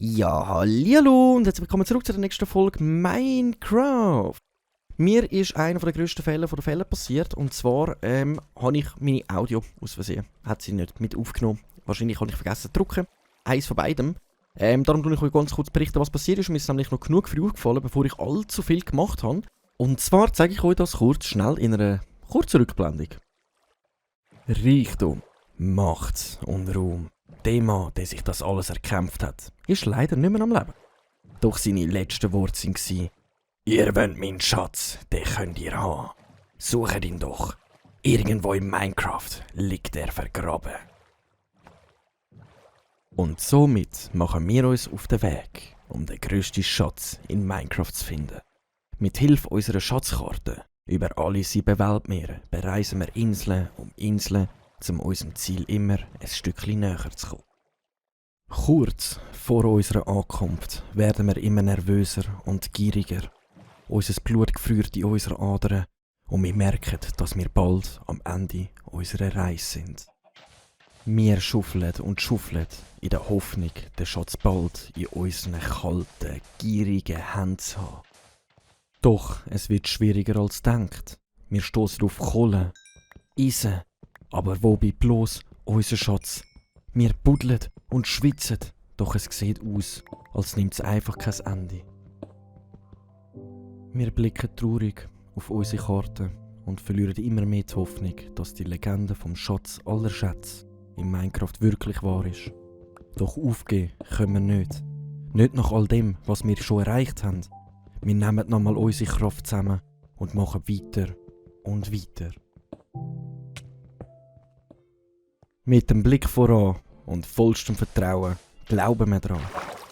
Ja, hallihallo und herzlich willkommen zurück zu der nächsten Folge Minecraft. Mir ist einer der grössten Fehler der Fälle passiert, und zwar habe ich meine Audio aus Versehen, hat sie nicht mit aufgenommen. Wahrscheinlich habe ich vergessen zu drücken. Eins von beidem. Darum tue ich euch ganz kurz berichten, was passiert ist. Mir ist nämlich noch genug früh aufgefallen, bevor ich allzu viel gemacht habe. Und zwar zeige ich euch das kurz schnell in einer kurzen Rückblendung. Reichtum, Macht und Ruhm. Der Mann, der sich das alles erkämpft hat, ist leider nicht mehr am Leben. Doch seine letzten Worte waren: Ihr wollt meinen Schatz, den könnt ihr haben. Sucht ihn doch. Irgendwo in Minecraft liegt er vergraben. Und somit machen wir uns auf den Weg, um den grössten Schatz in Minecraft zu finden. Mit Hilfe unserer Schatzkarte über alle 7 Weltmeere bereisen wir Inseln um Inseln, um unserem Ziel immer ein Stückchen näher zu kommen. Kurz vor unserer Ankunft werden wir immer nervöser und gieriger. Unser Blut gefriert in unseren Adern und wir merken, dass wir bald am Ende unserer Reise sind. Wir schuffeln und schuffeln in der Hoffnung, den Schatz bald in unseren kalten, gierigen Händen zu haben. Doch es wird schwieriger als denkt. Wir stoßen auf Kohle, Eisen, aber wo bleibt bloß unser Schatz? Wir buddeln und schwitzen, doch es sieht aus, als nimmt es einfach kein Ende. Wir blicken traurig auf unsere Karte und verlieren immer mehr die Hoffnung, dass die Legende vom Schatz aller Schätze in Minecraft wirklich wahr ist. Doch aufgeben können wir nicht. Nicht nach all dem, was wir schon erreicht haben. Wir nehmen nochmal unsere Kraft zusammen und machen weiter und weiter. Mit dem Blick voran und vollstem Vertrauen glauben wir daran.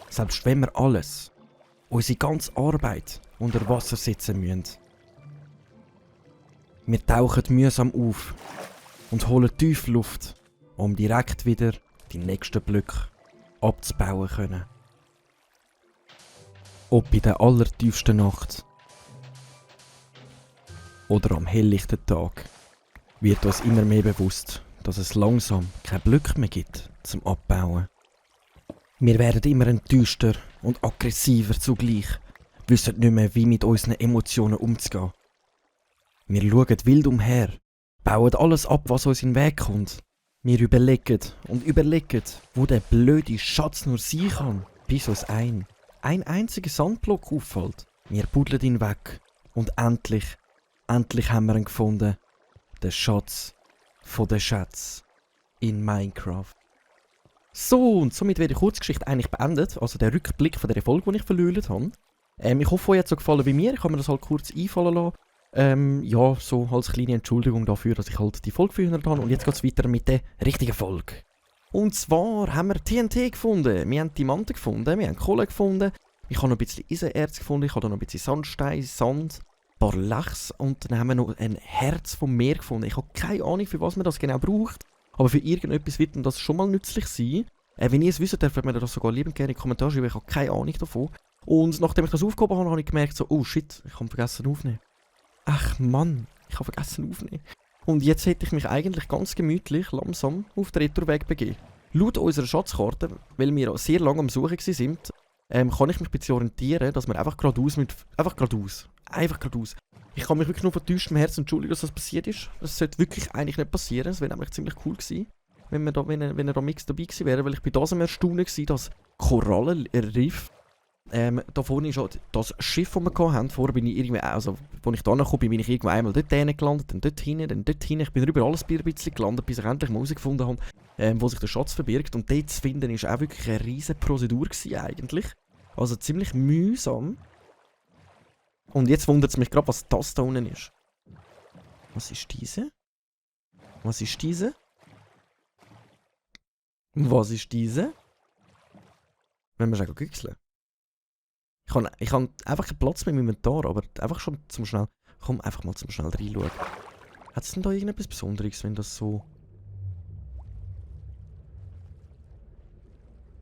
Selbst wenn wir alles, unsere ganze Arbeit unter Wasser setzen müssen. Wir tauchen mühsam auf und holen tief Luft, um direkt wieder die nächsten Blöcke abzubauen können. Ob in der allertiefsten Nacht oder am helllichten Tag wird uns immer mehr bewusst, dass es langsam keine Blöcke mehr gibt zum Abbauen. Wir werden immer enttäuschter und aggressiver zugleich, wissen nicht mehr, wie mit unseren Emotionen umzugehen. Wir schauen wild umher, bauen alles ab, was uns in den Weg kommt. Wir überlegen und überlegen, wo der blöde Schatz nur sein kann, bis uns ein einziger Sandblock auffällt. Wir buddeln ihn weg und endlich haben wir ihn gefunden. Den Schatz von den Schätzen in Minecraft. So, und somit wird die Kurzgeschichte eigentlich beendet, also der Rückblick von der Folge, die ich verlöhlt habe. Ich hoffe, euch hat es so gefallen wie mir, ich kann mir das halt kurz einfallen lassen. Ja, so als kleine Entschuldigung dafür, dass ich halt die Folge verhindert habe. Und jetzt geht es weiter mit der richtigen Folge. Und zwar haben wir TNT gefunden, wir haben Diamanten gefunden, wir haben Kohle gefunden, ich habe noch ein bisschen Eisenerz gefunden, ich habe noch ein bisschen Sandstein, Sand, ein paar Lachs und dann haben wir noch ein Herz vom Meer gefunden. Ich habe keine Ahnung, für was man das genau braucht, aber für irgendetwas wird das schon mal nützlich sein. Wenn ihr es wisst, dürft ihr mir das sogar liebend gerne in die Kommentare schreiben, ich habe keine Ahnung davon. Und nachdem ich das aufgehoben habe, habe ich gemerkt, so, oh shit, ich habe vergessen aufzunehmen. Ach Mann, ich habe vergessen aufzunehmen. Und jetzt hätte ich mich eigentlich ganz gemütlich, langsam auf den Retourweg begeben. Laut unserer Schatzkarte, weil wir sehr lange am Suchen waren, kann ich mich ein bisschen orientieren, dass wir einfach geradeaus einfach geradeaus. Ich kann mich wirklich nur von tiefstem Herzen entschuldigen, dass das passiert ist. Das sollte wirklich eigentlich nicht passieren. Es wäre nämlich ziemlich cool gewesen, wenn er da mix dabei gewesen wäre, weil ich bei das am Erstaunen war, dass Korallenriff, da vorne ist halt das Schiff, das wir hatten. Vorher bin ich irgendwie, also, als ich da kam, bin ich irgendwo einmal dort gelandet, dann dort hin. Ich bin überall ein bisschen gelandet, bis ich endlich mal herausgefunden habe, wo sich der Schatz verbirgt. Und dort zu finden, war auch wirklich eine riesige Prozedur eigentlich. Also ziemlich mühsam. Und jetzt wundert es mich gerade, was das da unten ist. Was ist diese? Was ist diese? Was ist diese? Wenn wir schon güchseln. Ich habe einfach keinen Platz mehr im Inventar, aber einfach schon zum schnell... Komm, einfach mal zum schnell reinschauen. Hat es denn da irgendetwas Besonderes, wenn das so...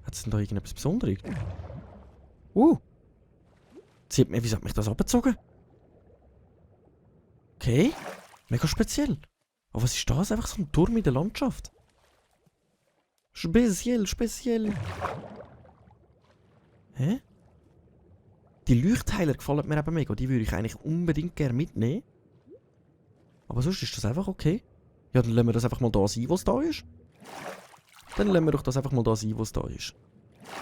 Hat es denn da irgendetwas Besonderes? Wieso hat mich das abgezogen? Okay, mega speziell. Aber was ist das? Einfach so ein Turm in der Landschaft. Speziell, speziell. Hä? Die Leuchtteiler gefallen mir eben mega. Die würde ich eigentlich unbedingt gerne mitnehmen. Aber sonst ist das einfach okay. Ja, dann lassen wir das einfach mal da sein, wo es da ist. Dann lassen wir doch das einfach mal da sein, wo es da ist.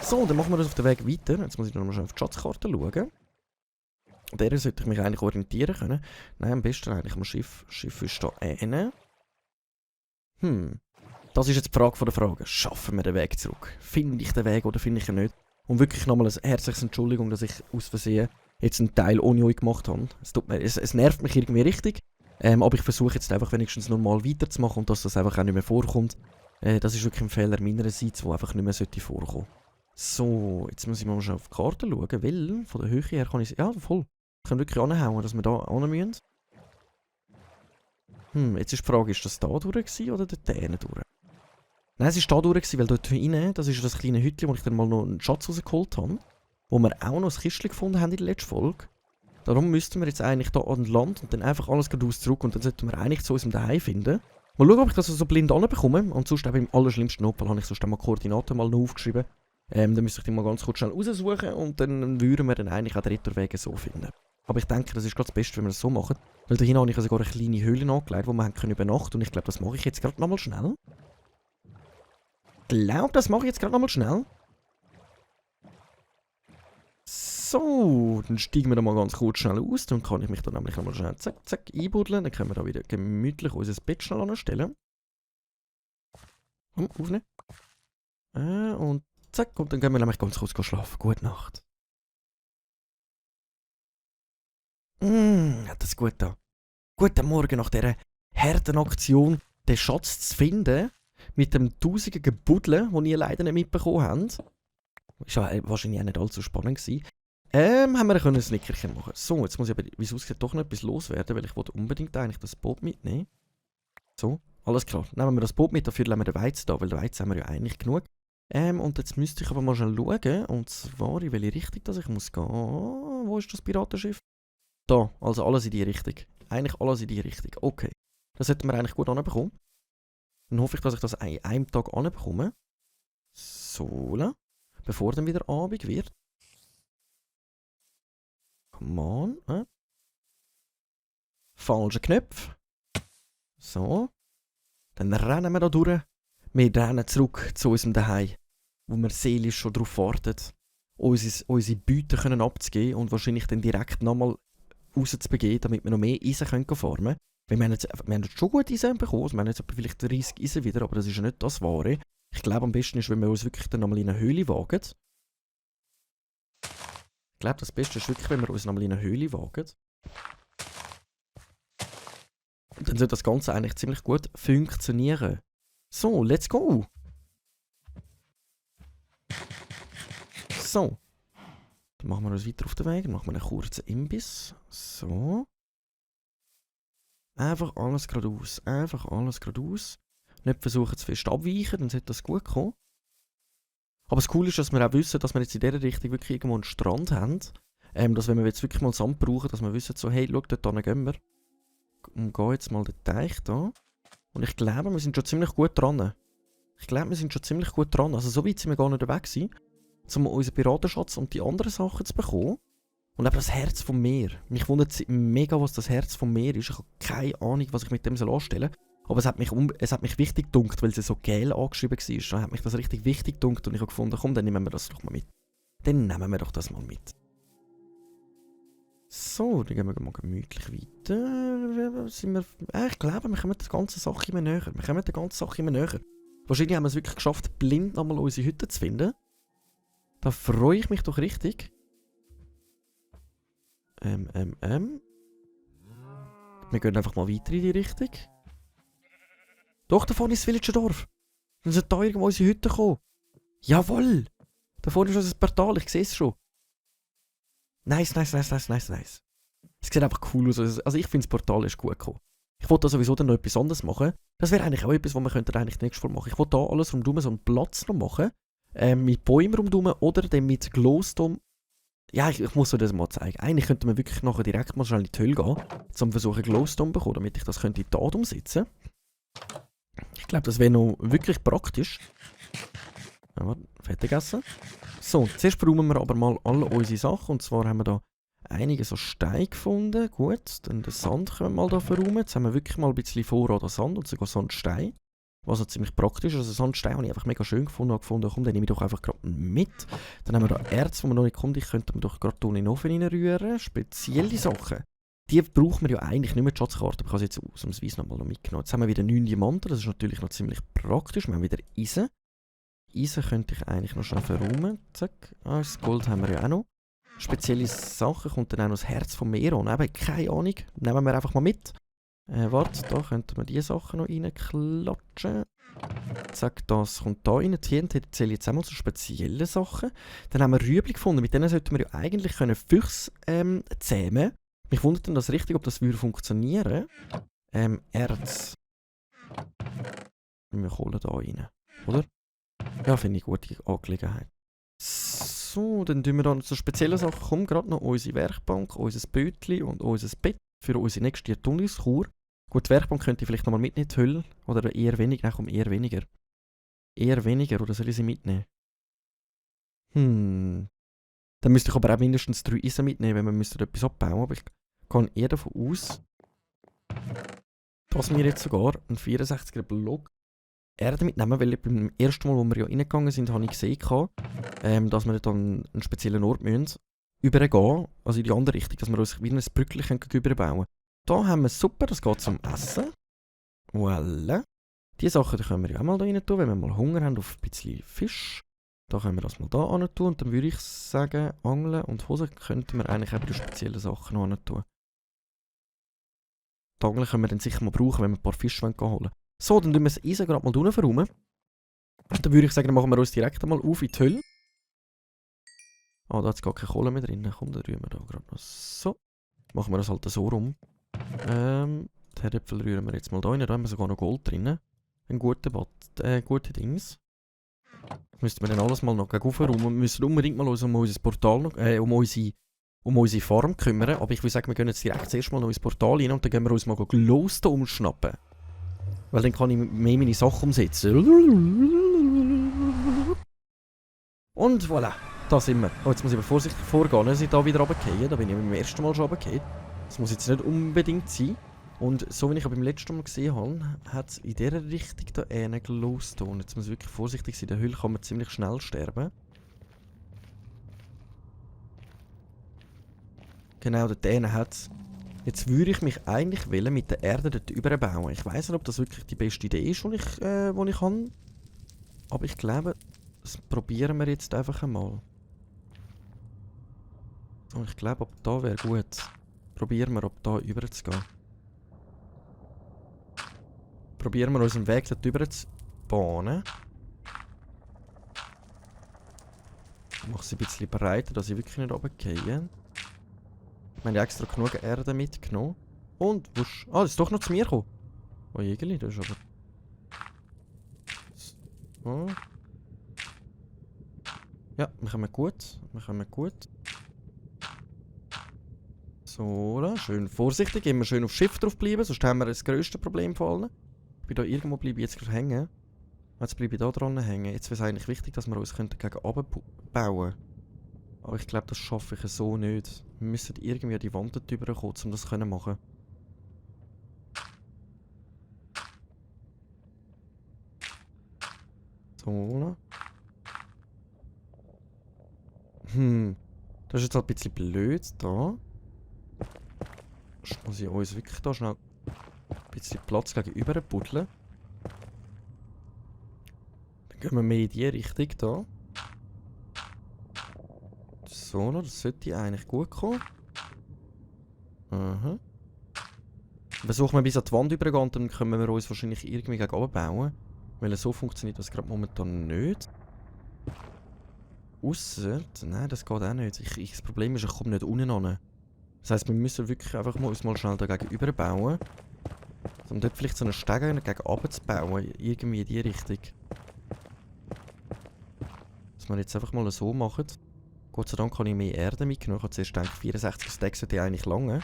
So, dann machen wir das auf dem Weg weiter. Jetzt muss ich noch mal schnell auf die Schatzkarte schauen. An der sollte ich mich eigentlich orientieren können. Nein, am besten eigentlich am Schiff. Das Schiff ist da hinten. Das ist jetzt die Frage der Fragen. Schaffen wir den Weg zurück? Finde ich den Weg oder finde ich ihn nicht? Und wirklich nochmal eine herzliche Entschuldigung, dass ich aus Versehen jetzt einen Teil ohne euch gemacht habe. Es nervt mich irgendwie richtig. Aber ich versuche jetzt einfach wenigstens normal weiterzumachen und dass das einfach auch nicht mehr vorkommt. Das ist wirklich ein Fehler meinerseits, der einfach nicht mehr vorkommen sollte. So, jetzt muss ich mal schon auf die Karte schauen, weil von der Höhe her kann ich... Ja, voll. Ich kann wirklich anhauen, dass wir da ran müssen. Jetzt ist die Frage, ist das da durch oder dort durch? Nein, es war da durch, weil dort rein, das ist das kleine Hütchen, wo ich dann mal noch einen Schatz rausgeholt habe. Wo wir auch noch ein Kistchen gefunden haben in der letzten Folge. Darum müssten wir jetzt eigentlich da an Land und dann einfach alles geradeaus zurück und dann sollten wir eigentlich zu unserem Daheim finden. Mal schauen, ob ich das so blind anbekomme. Und sonst eben im allerschlimmsten Notfall habe ich sonst mal Koordinaten mal noch aufgeschrieben. Dann müsste ich die mal ganz kurz schnell raussuchen und dann würden wir dann eigentlich auch den Retterwege so finden. Aber ich denke, das ist gerade das Beste, wenn wir das so machen. Weil dahin habe ich sogar eine kleine Höhle angelegt, wo wir übernachten können. Und ich glaube, das mache ich jetzt gerade nochmal schnell. So, dann steigen wir da mal ganz kurz schnell aus. Dann kann ich mich dann nämlich nochmal schnell zack, zack einbuddeln. Dann können wir da wieder gemütlich unser Bett schnell anstellen. Aufnehmen. Und zack, und dann gehen wir nämlich ganz kurz schlafen. Gute Nacht. Hat das gut da. Guten Morgen nach dieser harten Aktion, den Schatz zu finden. Mit dem tausigen Buddeln, den ihr leider nicht mitbekommen habt. Ist ja wahrscheinlich auch nicht allzu spannend gewesen. Haben wir ein Snickerchen machen. So, jetzt muss ich aber, wie es aussieht, doch noch etwas loswerden, weil ich wollte unbedingt eigentlich das Boot mitnehmen. So, alles klar. Nehmen wir das Boot mit, dafür lassen wir den Weizen da, weil den Weizen haben wir ja eigentlich genug. Und jetzt müsste ich aber mal schnell schauen, und zwar in welche Richtung dass ich muss gehen. Wo ist das Piratenschiff? Da, also alles in die Richtung. Eigentlich alles in die Richtung. Okay. Das sollten wir eigentlich gut anbekommen. Dann hoffe ich, dass ich das an einem Tag anbekomme. So, bevor dann wieder Abend wird. Come on. Falscher Knopf. So. Dann rennen wir da durch. Wir rennen zurück zu unserem Daheim, wo wir seelisch schon darauf warten, unsere Beute können abzugeben und wahrscheinlich dann direkt nochmal rauszubegeben, damit wir noch mehr Eisen farmen können. Weil wir haben jetzt schon gut Eisen bekommen, wir haben jetzt vielleicht 30 Eisen wieder, aber das ist ja nicht das Wahre. Ich glaube, am besten ist, wenn wir uns wirklich dann nochmal in eine Höhle wagen. Ich glaube, das Beste ist wirklich, wenn wir uns nochmal in eine Höhle wagen. Und dann sollte das Ganze eigentlich ziemlich gut funktionieren. So, let's go! So. Dann machen wir uns weiter auf den Weg, dann machen wir einen kurzen Imbiss. So. Einfach alles geradeaus. Einfach alles geradeaus. Nicht versuchen zu fest abweichen, dann sollte das gut kommen. Aber das Coole ist, dass wir auch wissen, dass wir jetzt in dieser Richtung wirklich irgendwo einen Strand haben. Dass wenn wir jetzt wirklich mal Sand brauchen, dass wir wissen, so, hey, schau, dort gehen wir. Und gehen jetzt mal den Teich da. Und ich glaube, wir sind schon ziemlich gut dran. Also so weit sind wir gar nicht weg gewesen, um unseren Piratenschatz und die anderen Sachen zu bekommen. Und eben das Herz vom Meer. Mich wundert mega, was das Herz vom Meer ist. Ich habe keine Ahnung, was ich mit dem anstellen soll. Aber es hat mich wichtig gedunkt, weil es so gel angeschrieben war. Dann hat mich das richtig wichtig gedunkt und ich habe gefunden, komm, dann nehmen wir das doch mal mit. So, dann gehen wir mal gemütlich weiter. Ich glaube, wir kommen der ganzen Sache immer näher. Wahrscheinlich haben wir es wirklich geschafft, blind nochmal unsere Hütte zu finden. Da freue ich mich doch richtig. Wir gehen einfach mal weiter in die Richtung. Doch, da vorne ist das Villagerdorf. Dann sollte da irgendwo unsere Hütte kommen. Jawohl! Da vorne ist unser Portal, ich sehe es schon. Nice. Es sieht einfach cool aus. Also ich finde das Portal ist gut gekommen. Ich wollte da sowieso dann noch etwas anderes machen. Das wäre eigentlich auch etwas, was wir eigentlich nächstes Mal machen. Ich wollte da alles rundum so einen Platz noch machen. Mit Bäumen rundum oder dann mit Glowstone. Ja, ich muss euch das mal zeigen. Eigentlich könnte man wirklich nachher direkt mal schnell in die Höhle gehen, um versuchen Glowstone zu bekommen, damit ich das könnte in die Tat umsetzen. Ich glaube, das wäre noch wirklich praktisch. Ja, warte, fertig essen. So, zuerst brauchen wir aber mal alle unsere Sachen. Und zwar haben wir da einige so Steine gefunden. Gut, dann den Sand können wir mal da verräumen. Jetzt haben wir wirklich mal ein bisschen Vorrat an Sand und sogar Sandstein. Was auch ziemlich praktisch ist. Also Sandstein habe ich einfach mega schön gefunden. Komm, den nehme ich doch einfach gerade mit. Dann haben wir da Erz, wo man noch nicht kommt. Ich könnte mir doch gerade in den Ofen reinrühren. Spezielle Sachen. Die braucht man ja eigentlich nicht mehr, die Schatzkarte. Aber ich habe sie jetzt ausnahmsweise nochmal mitgenommen. Jetzt haben wir wieder 9 Diamanten. Das ist natürlich noch ziemlich praktisch. Wir haben wieder Eisen. Eisen könnte ich eigentlich noch schnell verräumen. Zack. Ah, das Gold haben wir ja auch noch. Spezielle Sachen kommt dann auch noch das Herz vom Meer an. Eben, keine Ahnung. Nehmen wir einfach mal mit. Warte, da könnten wir diese Sachen noch reinklatschen. Zack, das kommt da rein. TNT zähle ich jetzt einmal zu speziellen Sachen. Dann haben wir Rüebli gefunden. Mit denen sollten wir ja eigentlich Füchse zähmen. Mich wundert dann das richtig, ob das würde funktionieren. Erz. Wir holen da rein. Oder? Ja, finde ich eine gute Angelegenheit. So, dann tun wir dann zu speziellen Sachen. Kommen gerade noch unsere Werkbank, unser Bötli und unser Bett für unsere nächste Tunnelskur. Gut, die Werkbank könnte ich vielleicht nochmal mitnehmen, die Hölle. Oder eher weniger. Nein, komm, eher weniger. Eher weniger, oder soll ich sie mitnehmen? Dann müsste ich aber auch mindestens 3 Eisen mitnehmen, wenn wir etwas abbauen. Aber ich gehe eher davon aus, dass wir jetzt sogar einen 64er Block Erde mitnehmen, weil beim ersten Mal, wo wir ja reingegangen sind, habe ich gesehen, dass wir dann einen speziellen Ort müssen übergehen, also in die andere Richtung, dass wir uns wie ein Brückchen überbauen können. Da haben wir super, das geht zum Essen. Voilà. Die Sachen die können wir ja auch mal da rein tun, wenn wir mal Hunger haben auf ein bisschen Fisch. Da können wir das mal da rein tun und dann würde ich sagen, Angeln und Hose könnten wir eigentlich auch bei den speziellen Sachen noch rein tun. Die Angeln können wir dann sicher mal brauchen, wenn wir ein paar Fische holen wollen. So, dann tun wir das Eisen gerade mal unten verräumen. Und dann würde ich sagen, dann machen wir uns direkt mal auf in die Hölle. Ah, da hat es gar keine Kohle mehr drin. Komm, dann rühren wir da gerade noch so. Machen wir das halt so rum. Die Herdäpfel rühren wir jetzt mal da rein. Da haben wir sogar noch Gold drin. Ein guter gute Dings. Müssten wir dann alles mal noch gegen aufräumen. Wir müssen unbedingt mal uns um unser Portal noch, um unsere Farm kümmern. Aber ich würde sagen, wir gehen jetzt direkt zuerst mal noch ins Portal rein und dann gehen wir uns mal Glowstone umschnappen. Weil dann kann ich mehr meine Sachen umsetzen. Und voilà, da sind wir. Oh, jetzt muss ich aber vorsichtig vorgehen, dass ich da wieder runtergehe. Da bin ich beim ersten Mal schon runtergefallen. Das muss jetzt nicht unbedingt sein. Und so wie ich beim letzten Mal gesehen habe, hat es in dieser Richtung da einen Glowstone. Jetzt muss ich wirklich vorsichtig sein. In der Höhle kann man ziemlich schnell sterben. Genau, dort hat es. Jetzt würde ich mich eigentlich mit der Erde dort überbauen. Ich weiss nicht, ob das wirklich die beste Idee ist, die ich habe. Aber ich glaube, das probieren wir jetzt einfach einmal. So, ich glaube, ob da wäre gut. Probieren wir, ob da rüber zu gehen. Probieren wir unseren Weg dort rüber zu bahnen. Ich mache sie ein bisschen breiter, dass ich wirklich nicht runtergehe. Ich habe extra genug Erde mitgenommen. Und wusch. Ah, das ist doch noch zu mir gekommen. Oh, Jägerli, das ist aber. So. Ja, wir kommen gut. Wir kommen gut. So, da. Schön vorsichtig. Immer schön aufs Schiff drauf bleiben, sonst haben wir das grösste Problem von allen. Ich bin da irgendwo bleibe ich jetzt gerade hängen. Jetzt bleibe ich da dran hängen. Jetzt wäre es eigentlich wichtig, dass wir uns gegen oben bauen. Aber ich glaube, das schaffe ich so nicht. Wir müssen irgendwie an die Wand drüber kommen, um das zu machen. So. Das ist jetzt halt ein bisschen blöd da. Muss ich uns wirklich da schnell ein bisschen Platz gegenüber buddeln. Dann gehen wir mehr in die Richtung da. So, das sollte eigentlich gut kommen. Aha. Versuchen wir bis an die Wand übergehen und dann können wir uns wahrscheinlich irgendwie gegen oben bauen. Weil so funktioniert das gerade momentan nicht. Ausser... Nein, das geht auch nicht. Das Problem ist, ich komme nicht unten an. Das heisst, wir müssen wirklich einfach uns mal schnell dagegen überbauen. Um dort vielleicht so einen Steg gegen oben zu bauen. Irgendwie in die Richtung. Dass wir jetzt einfach mal so machen. Gott sei Dank habe ich mehr Erde mitgenommen. Ich habe zuerst gedacht, 64 Stacks sollte eigentlich lange.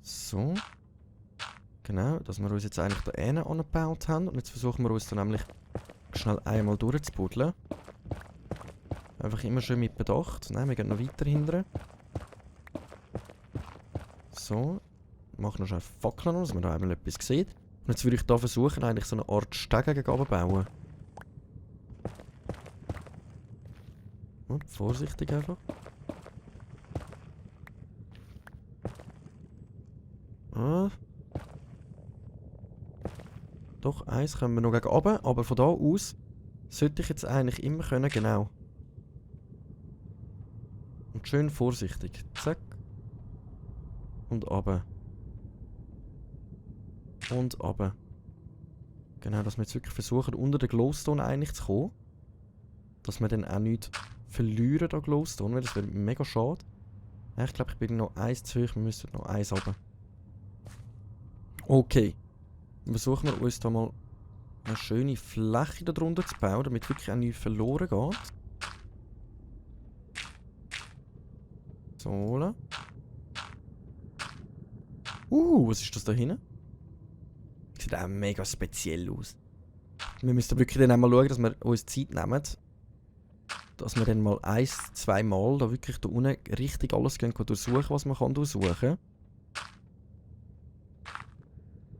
So. Genau, dass wir uns jetzt eigentlich da hinten angebaut haben. Und jetzt versuchen wir uns dann nämlich schnell einmal durchzubuddeln. Einfach immer schön mit Bedacht. Nein, wir gehen noch weiter hinten. So. Machen noch schnell Fackeln an, dass man da einmal etwas sieht. Und jetzt würde ich da versuchen, eigentlich so eine Art Stege gegen bauen. Vorsichtig einfach. Ah. Doch, eins können wir noch gegen oben, aber von da aus sollte ich jetzt eigentlich immer können, genau. Und schön vorsichtig. Zack. Und runter. Und runter. Genau, dass wir jetzt wirklich versuchen, unter den Glowstone eigentlich zu kommen. Dass wir dann auch nichts verlieren an Glowstone, weil das wäre mega schade. Ja, ich glaube, ich bin noch eins zu hoch, wir müssen noch eins runter. Okay. Dann versuchen wir uns da mal eine schöne Fläche darunter zu bauen, damit wirklich auch nichts verloren geht. So. Was ist das da hinten? Sieht auch mega speziell aus. Wir müssen wirklich dann einmal schauen, dass wir uns Zeit nehmen. Dass wir dann mal 1-2 Mal da wirklich da unten richtig alles durchsuchen, was man kann durchsuchen.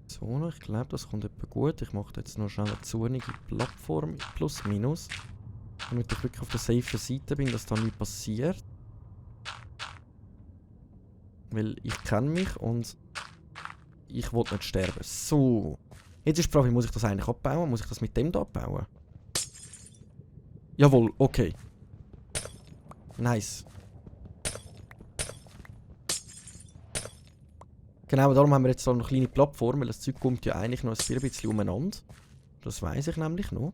So, ich glaube, das kommt etwa gut. Ich mache jetzt noch schnell eine zunige Plattform plus minus. Damit ich wirklich auf der safen Seite bin, dass da nichts passiert. Weil ich kenne mich und ich will nicht sterben. So. Jetzt ist die Frage, wie muss ich das eigentlich abbauen? Muss ich das mit dem da abbauen? Jawohl, okay. Nice. Genau, darum haben wir jetzt so eine kleine Plattform, weil das Zeug kommt ja eigentlich noch ein bisschen umeinander. Das weiss ich nämlich noch.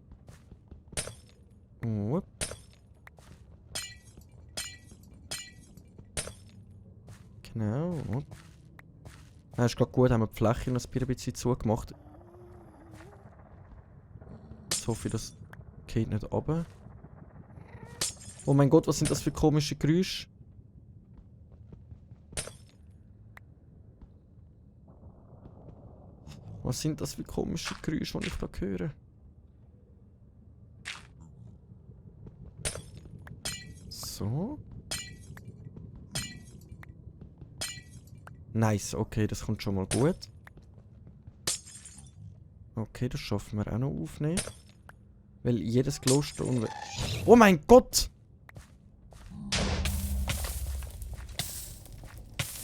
Genau. Ja, ist gerade gut, haben wir die Fläche noch ein bisschen zugemacht. Jetzt hoffe ich, das geht nicht runter. Oh mein Gott, was sind das für komische Geräusche? Was sind das für komische Geräusche, die ich da höre? So. Nice, okay, das kommt schon mal gut. Okay, das schaffen wir auch noch aufnehmen. Weil jedes Glowstone... Oh mein Gott!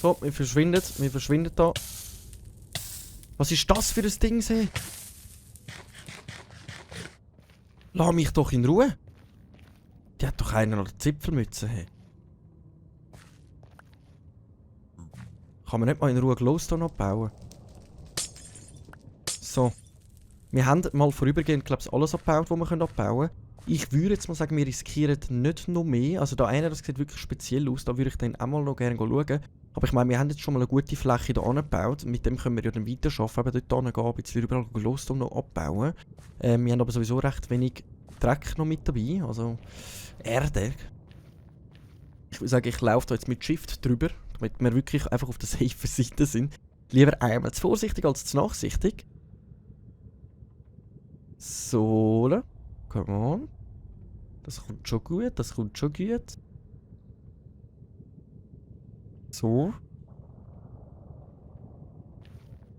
So, wir verschwinden da. Was ist das für ein Ding, hey? Lass mich doch in Ruhe. Die hat doch einer noch eine Zipfelmütze, hey. Kann man nicht mal in Ruhe Glowstone abbauen? So. Wir haben mal vorübergehend, glaube ich, alles abgebaut, was wir abbauen können. Ich würde jetzt mal sagen, wir riskieren nicht noch mehr. Also da einer, das sieht wirklich speziell aus. Da würde ich dann auch mal noch gerne schauen. Aber ich meine, wir haben jetzt schon mal eine gute Fläche hier angebaut. Mit dem können wir ja dann weiterarbeiten. Eben dort hingehen, ein bisschen überall Glowstone noch abbauen. Wir haben aber sowieso recht wenig Dreck noch mit dabei. Also Erde. Ich würde sagen, ich laufe da jetzt mit Shift drüber. Damit wir wirklich einfach auf der safen Seite sind. Lieber einmal zu vorsichtig als zu nachsichtig. So. Come on. Das kommt schon gut, das kommt schon gut. So.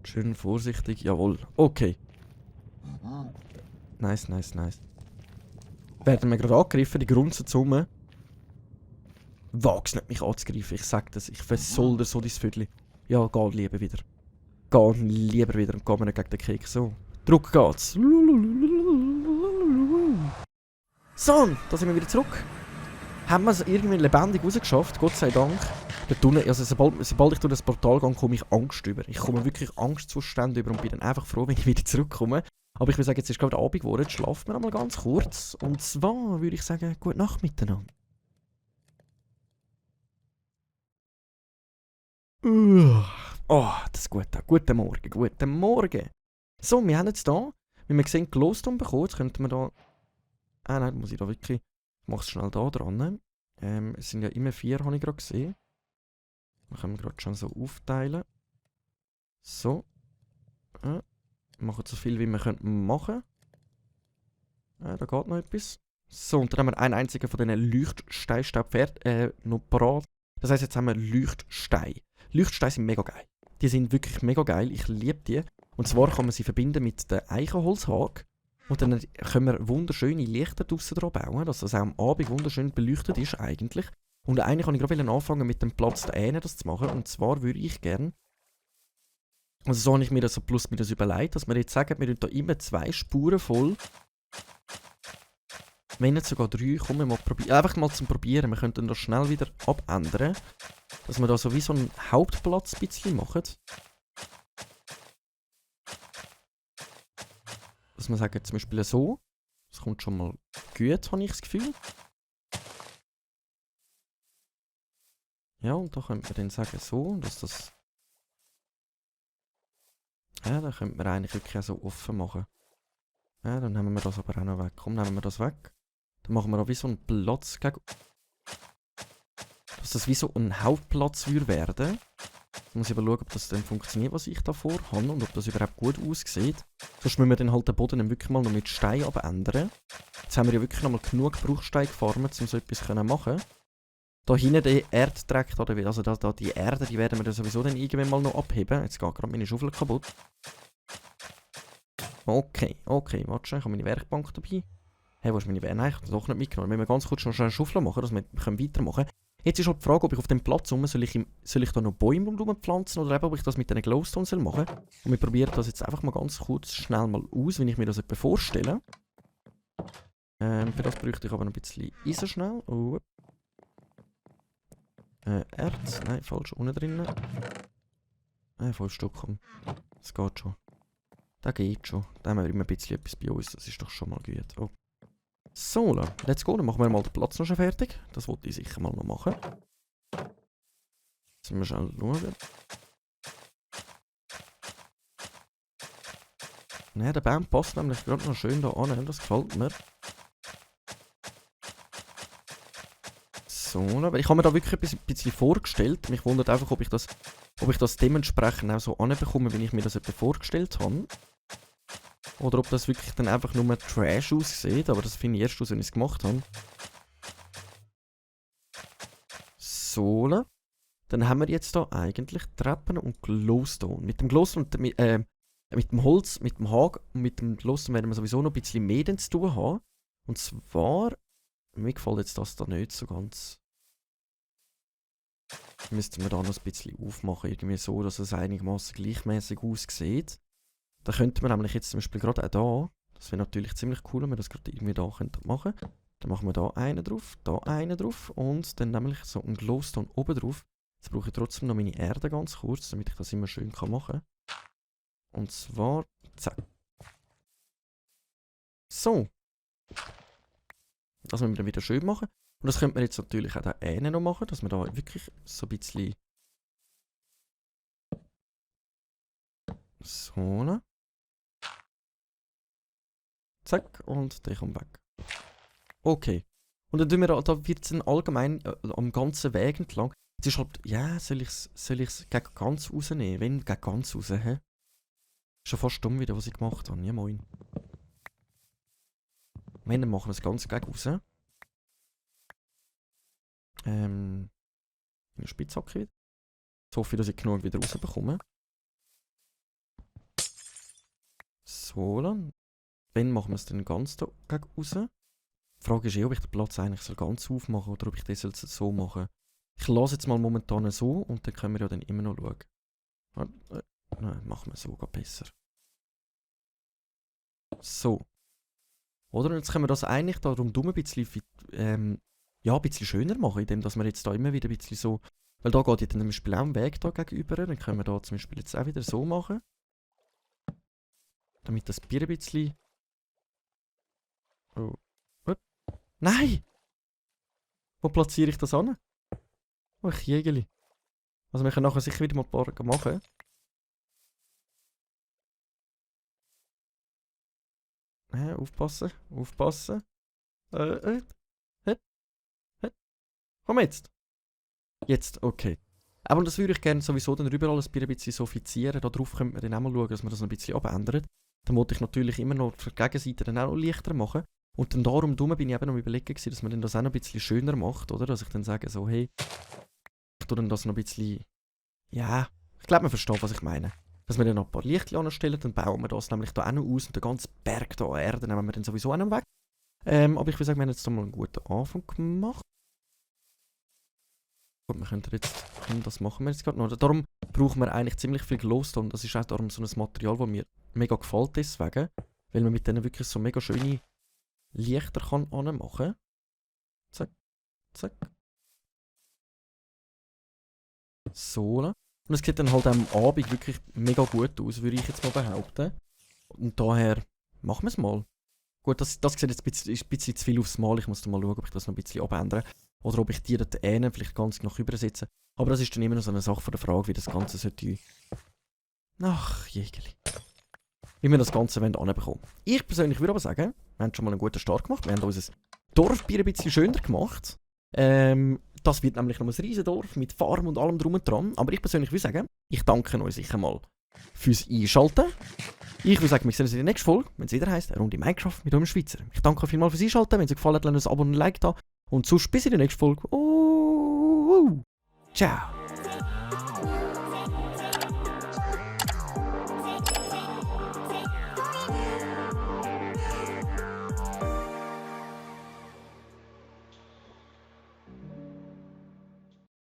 Schön vorsichtig, jawohl. Okay. Nice, nice, nice. Werden wir gerade angegriffen, die grunzen zusammen. Wag's nicht, mich anzugreifen, ich sag das. Ich versolder so dein Viertel. Ja, geh lieber wieder. Geh lieber wieder und geh mir nicht gegen den Keks. So. Druck geht's. So, da sind wir wieder zurück. Haben wir es irgendwie lebendig rausgeschafft, Gott sei Dank. Der Tunnel, also sobald ich durch das Portal gehe, komme ich Angst über. Ich komme wirklich Angstzustände über und bin dann einfach froh, wenn ich wieder zurückkomme. Aber ich würde sagen, jetzt ist gerade Abend geworden, jetzt schlafen wir einmal ganz kurz. Und zwar würde ich sagen, gute Nacht miteinander. Oh, das ist gut. Guten Morgen, guten Morgen. So, wir haben jetzt hier, wie wir sehen, Glowstone bekommen. Jetzt könnten wir da Nein, muss ich da wirklich... Ich mache es schnell da dran. Es sind ja immer 4, habe ich gerade gesehen. Dann können wir gerade schon so aufteilen. So. Machen so viel, wie wir machen können. Da geht noch etwas. So, und dann haben wir einen einzigen von diesen Leuchtsteinstäben noch parat. Das heisst, jetzt haben wir Leuchtsteine. Leuchtsteine sind mega geil. Die sind wirklich mega geil. Ich liebe die. Und zwar kann man sie verbinden mit der Eichenholzhake. Und dann können wir wunderschöne Lichter draussen dran bauen, dass das auch am Abend wunderschön beleuchtet ist eigentlich. Und eigentlich kann ich gerade anfangen mit dem Platz da hinten das zu machen. Und zwar würde ich gerne... Also so habe ich mir das so plus minus überlegt, dass wir jetzt sagen, wir tun da immer 2 Spuren voll. Wenn nicht sogar 3, kommen wir mal probieren. Einfach mal zum Probieren. Wir könnten das schnell wieder abändern. Dass wir da so wie so einen Hauptplatz ein bisschen machen. Dass wir sagen, zum Beispiel so. Das kommt schon mal gut, habe ich das Gefühl. Ja, und da könnte man dann sagen so, dass das... Ja, da könnte man eigentlich wirklich auch so offen machen. Ja, dann nehmen wir das aber auch noch weg. Komm, nehmen wir das weg. Dann machen wir auch wie so einen Platz gegen... Dass das wie so ein Hauptplatz würde werden. Jetzt muss ich aber schauen, ob das dann funktioniert, was ich da vorhabe und ob das überhaupt gut aussieht. Sonst müssen wir dann halt den Boden dann wirklich mal noch mit Stein abändern. Jetzt haben wir ja wirklich noch mal genug Bruchstein gefarmt, um so etwas zu machen. Da hinten der Erddreck, also da die Erde, die werden wir dann sowieso dann irgendwann mal noch abheben. Jetzt geht gerade meine Schaufel kaputt. Okay, warte schon, ich habe meine Werkbank dabei. Hey, wo ist meine Werkbank? Nein, ich habe doch nicht mitgenommen. Wir müssen ganz kurz noch schnell eine Schaufel machen, dass wir weitermachen können. Jetzt ist halt die Frage, ob ich auf dem Platz soll ich da noch Bäume pflanzen oder eben, ob ich das mit diesen Glowstone machen soll. Und wir probieren das jetzt einfach mal ganz kurz schnell mal aus, wenn ich mir das etwa vorstelle. Für das bräuchte ich aber noch ein bisschen Eisen schnell. Erz, nein, falsch, unten drinnen. 5 Stück, komm. Das geht schon. Das geht schon. Da haben wir immer ein bisschen etwas bei uns, das ist doch schon mal gut. Oh. So, let's go, dann machen wir mal den Platz noch schon fertig. Das wollte ich sicher mal noch machen. Jetzt müssen wir schnell schauen. Ne, der Baum passt nämlich gerade noch schön da an, das gefällt mir. So, aber ich habe mir da wirklich ein bisschen vorgestellt. Mich wundert einfach, ob ich das dementsprechend auch so anbekomme, wie ich mir das etwa vorgestellt habe. Oder ob das wirklich dann einfach nur Trash aussieht, aber das finde ich erst aus, wenn ich es gemacht habe. So, dann haben wir jetzt da eigentlich Treppen und Glowstone. Mit dem Glowstone, mit dem Holz, mit dem Haken und mit dem Glowstone werden wir sowieso noch ein bisschen mehr zu tun haben. Und zwar, mir gefällt jetzt das da nicht so ganz. Müssten wir da noch ein bisschen aufmachen, irgendwie so, dass es einigermaßen gleichmäßig aussieht. Da könnte man nämlich jetzt zum Beispiel gerade auch da, das wäre natürlich ziemlich cool, wenn wir das gerade irgendwie da machen könnten. Dann machen wir da einen drauf und dann nämlich so einen Glowstone oben drauf. Jetzt brauche ich trotzdem noch meine Erde ganz kurz, damit ich das immer schön machen kann. Und zwar, zack. So. Das müssen wir dann wieder schön machen. Und das könnte man jetzt natürlich auch da hinten noch machen, dass wir da wirklich so ein bisschen... So. Zack, und der kommt weg. Okay. Und dann tun wir da wird es allgemein am ganzen Weg entlang. Jetzt ist halt, ja, soll ich es gegen ganz rausnehmen? Wenn, gegen ganz raus, hä? Schon fast dumm wieder, was ich gemacht habe. Ja, moin. Wenn, dann machen wir es ganz gegen raus. Eine Spitzhacke wieder. So viel, dass ich genug wieder rausbekomme. So, dann. Wenn machen wir es dann ganz da gegen raus. Die Frage ist ob ich den Platz eigentlich ganz aufmachen soll oder ob ich das so machen. Ich lasse jetzt mal momentan so und dann können wir ja dann immer noch schauen. Nein, machen wir so, geht besser. So. Oder jetzt können wir das eigentlich darum ein bisschen, ja, ein bisschen schöner machen, indem dass wir jetzt da immer wieder ein bisschen so... Weil da geht ja dann zum Beispiel auch ein Weg da gegenüber, dann können wir da zum Beispiel jetzt auch wieder so machen. Damit das Bier ein bisschen... Oh. Nein! Wo platziere ich das an? Oh, ich Jägeli. Also wir können nachher sicher wieder mal ein paar machen. Aufpassen, aufpassen. Hä? Komm jetzt. Jetzt, okay. Aber das würde ich gerne sowieso dann überall ein bisschen so offizieren. Darauf könnte man dann auch mal schauen, dass man das noch ein bisschen abändert. Dann wollte ich natürlich immer noch für die Gegenseite dann auch noch leichter machen. Und dann darum bin ich eben noch überlegen gewesen, dass man dann das auch noch ein bisschen schöner macht, oder? Dass ich dann sage so, hey, ich tue dann das noch ein bisschen, ja, ich glaube, man versteht, was ich meine. Dass wir dann noch ein paar Lichtchen anstellen, dann bauen wir das nämlich da auch noch aus und den ganzen Berg da an Erde nehmen wir dann sowieso auch noch weg. Aber ich würde sagen, wir haben jetzt da mal einen guten Anfang gemacht. Gut, wir können jetzt, das machen wir jetzt gerade noch. Darum brauchen wir eigentlich ziemlich viel Glowstone. Das ist auch darum so ein Material, das mir mega gefällt deswegen. Weil man mit denen wirklich so mega schöne Lichter kann anmachen. Zack, zack. So. Und es sieht dann halt am Abend wirklich mega gut aus, würde ich jetzt mal behaupten. Und daher machen wir es mal. Gut, das sieht jetzt ein bisschen zu viel aufs Mal. Ich muss dann mal schauen, ob ich das noch ein bisschen abändere. Oder ob ich die dort vielleicht ganz noch übersetze. Aber das ist dann immer noch so eine Sache von der Frage, wie das Ganze sollte... Ach, Jägerli. Wie wir das Ganze anbekommen. Ich persönlich würde aber sagen, wir haben schon mal einen guten Start gemacht. Wir haben unser Dorfbier ein bisschen schöner gemacht. Das wird nämlich noch ein riesen Dorf mit Farm und allem drum und dran. Aber ich persönlich würde sagen, ich danke euch sicher mal fürs Einschalten. Ich würde sagen, wir sehen uns in der nächsten Folge, wenn es wieder heisst, eine Runde Minecraft mit eurem Schweizer. Ich danke euch vielmals fürs Einschalten. Wenn es euch gefallen hat, lasst ein Abo und ein Like da. Und sonst bis in der nächsten Folge. Ciao.